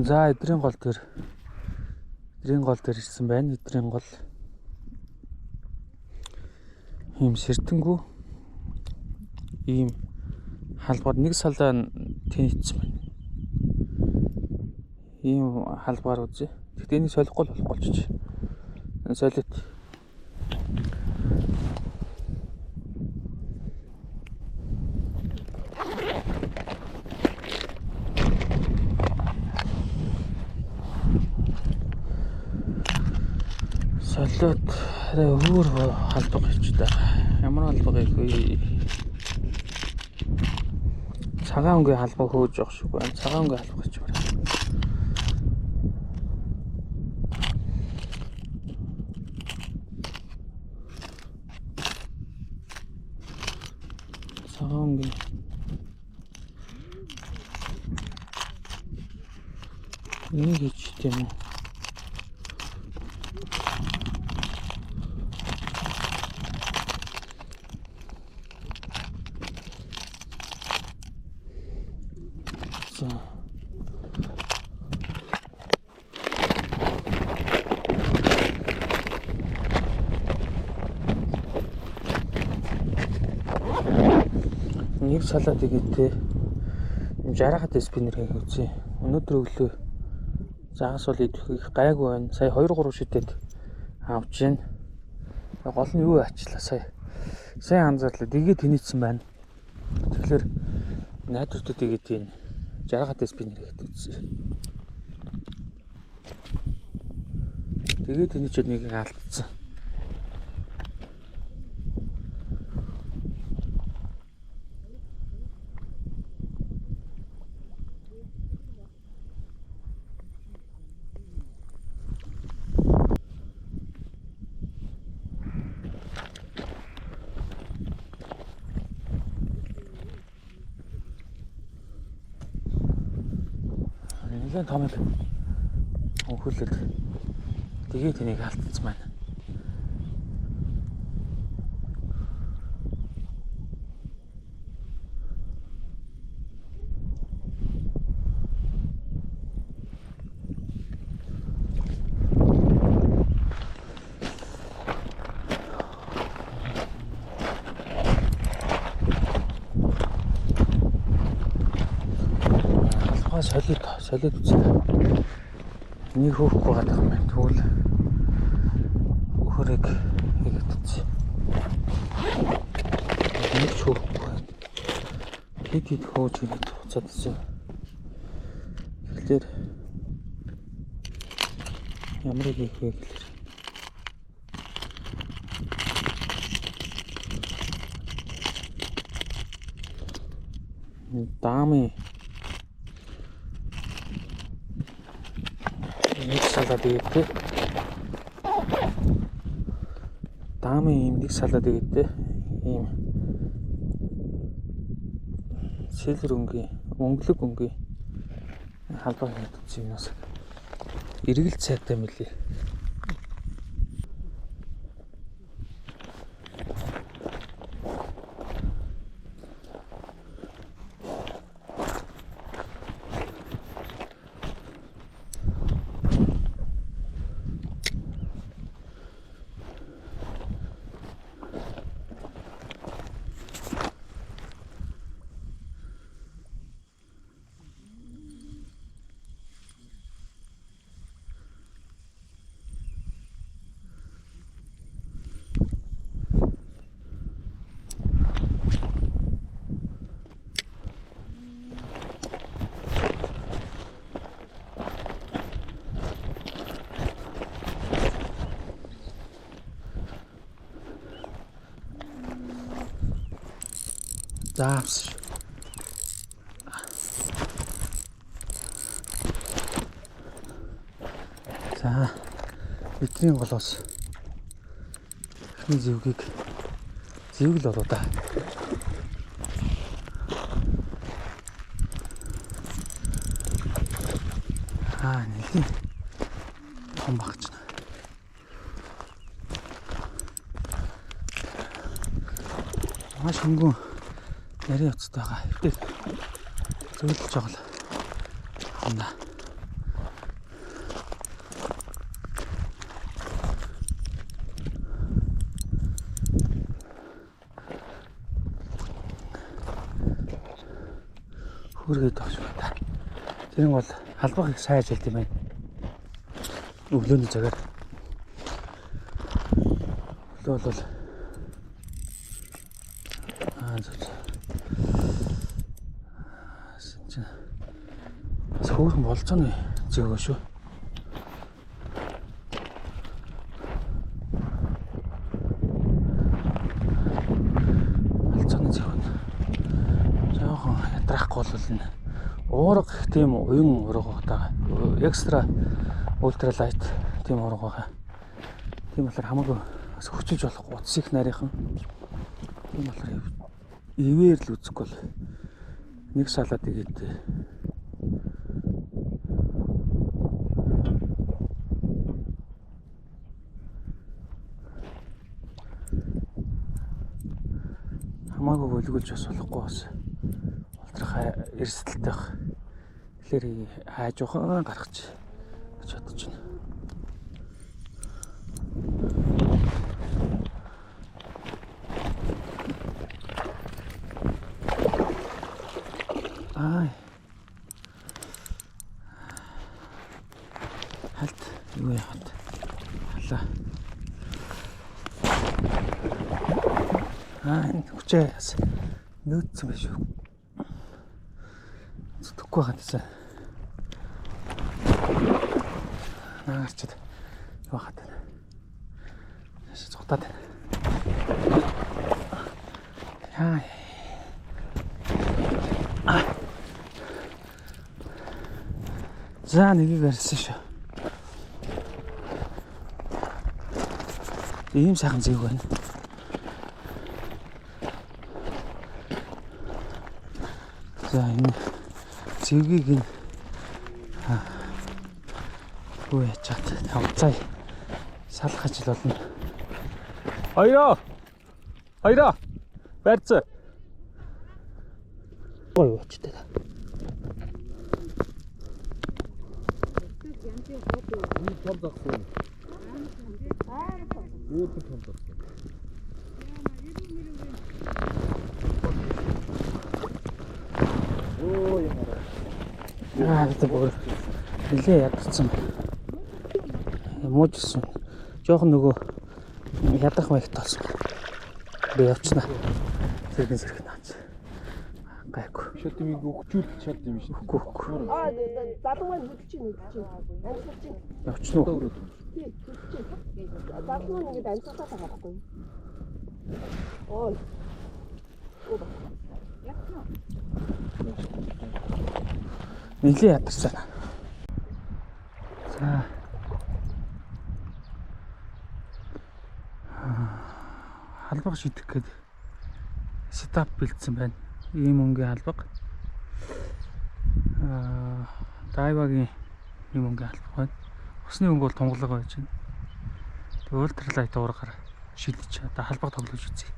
За эдрийн гол дээр ирсэн байна. Эдрийн гол ийм сэртэнгүү ийм халбаар нэг салаа тэнийцсэн байна. Ийм халбаар үзье. Гэхдээ энийг солихгүй л болохгүй болчих. Солиот. Солиот арай өөр халбаг хийч та. Ямар халбаг хийх вэ? Цагаан өнгийн халбаг хөөж явах шиг байна. Цагаан өнгийн халбаг хийч байна. Цагаан өнгийн энийг хийчих юм уу? За. Нэг салаад игээд те 60 спиннер хийх үзье. Өнөөдөр өглөө загас бол идэх их гайгүй байна. Сая 2 3 шидэд авч гин. Гол нь юу ачлаа сая. Сайн анзаарлаа. Дэгээ тэнийцсэн байна. Тэгэхээр найдвартай тэгээд энэ 60 спиннер хийх үзье. Тэгээд тэнийчээд нэг алдсан. Нэлээд том л өнхөрлөд тэгээд энийг алдсан байна. Солиод үзье. Энийг хөөхгүй байгаа юм байна. Тэгвэл өхөрийг хийгээд үзье. Нэг ч хөөхгүй байна. Хэд хэд хөөж ирээд буцаад үзье. Тэгэхээр ямар хийх вэ гэхээр даамын нэг салаад игээд те. Даамын ийм нэг салаад игээд те. Ийм сэлэр өнгийн, өнгөлөг өнгийн халбаг хийгээд үзсэн юмас эргэл цайтай мөлий. За авсан шүү. За бидний голоос эхний зэвгийг зэвэг л болоо да. Аа нэлийн том багч. Маш хөнгөн нарийн уцтай байгаа. Хэвтэй зөөлөж байгаа л. Хандаа. Хүргээд байх шиг байна. Тэр нь бол халбах их сайн ажилт юм байна. Өглөөний цагаар. Өглөө бол зөв. Бас хөөрхөн болцооны зөөгөө шүү. Болцооны зөөгөө. Жохон ядрахгүй бол энэ уурга гэх тийм уян уурга байгаа. Экстра ультралайт тийм уурга байгаа. Тийм болохоор хамаагүй бас хүчилж болохгүй утас их нарийнхан. Тийм болохоор ивээр л үзэхгүй бол нэг салаад игээд хамаагүй бөлгүүлж бас болохгүй бас ултрах эрсдэлтэй байх. Тэгэхээр хайжуухан гаргах гэж бодож байна. Ай. Халт юу яагаад халаа. Энэ хүчээ бас нөөцсөн байх шүү. Зүтгэхгүй байгаа гэсэн. Наарчд юу хаад байна. Цугтаад байна. Яа. За нэгийг барьсан шүү. Ийм сайхан зэв байна. За энэ зэвгийг энэ юу ячаад тавцаа салах ажил болно. Хоёроо. Хоёроо. Барьцаа. Гоё очтой. Том загсан. Өөр том загсан. Оо ямар. Аа гэдэг бүр нилээ ядарсан. Муужсэн. Жохон нөгөө ядрах маягт болсон. Би явчихна. Зэрэгэн зэрэг наац. Гайгүй. Шат юм өгчүүл шат юм шиг. Үгүй үгүй. Аа залуу маань хөдөлж чинь хөдөлж чинь. Амьсгалж чинь. Явчихна уу? Тий, хөдөлж чинь. Залуу маань ингэж амьсгалаад байгаа байхгүй юу? Ой. Оо. Нилээ ядарсан. За. Халбаг шидэх гээд сетап бэлдсэн байна. Ийм өнгийн халбаг. Дайвагийн ийм өнгийн халбаг байна. Усны өнгө бол тунгалаг байж байна. Тэгээ ультралайт уургаар шидэж одоо халбаг тоглож үзье.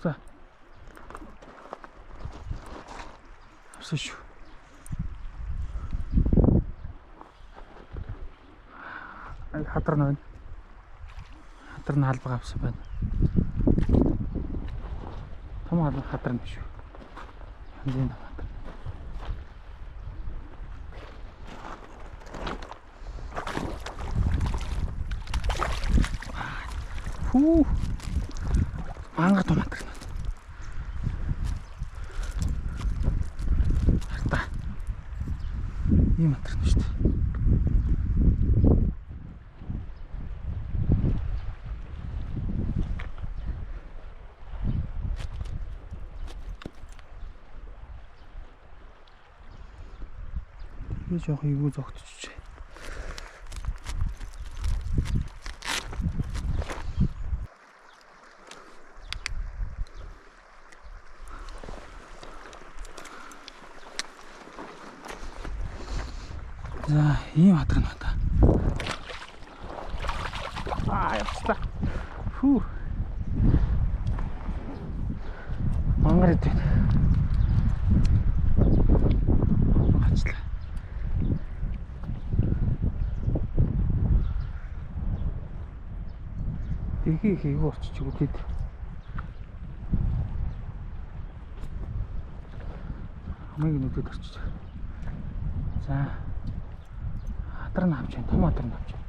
За. Авсан шүү. Хадар нь байна. Хадар нь халбаг авсан байна. Том хадар нь шүү. Янзын том хадар. Хүү. Мангар том хадар нь. Хартаа. Ийм хадар нь шүү дээ. Би жоох эвгүй зогтчихжээ. За, ийм хадар нь байна. Аа, явцлаа. Фүү. Мангар идэв. Гачлаа. Дэлхий их эвгүй орчиж үдээд. Хамыг нүдэд орчиж. За. Хадар нь авч байна. Том хадар нь авч байна.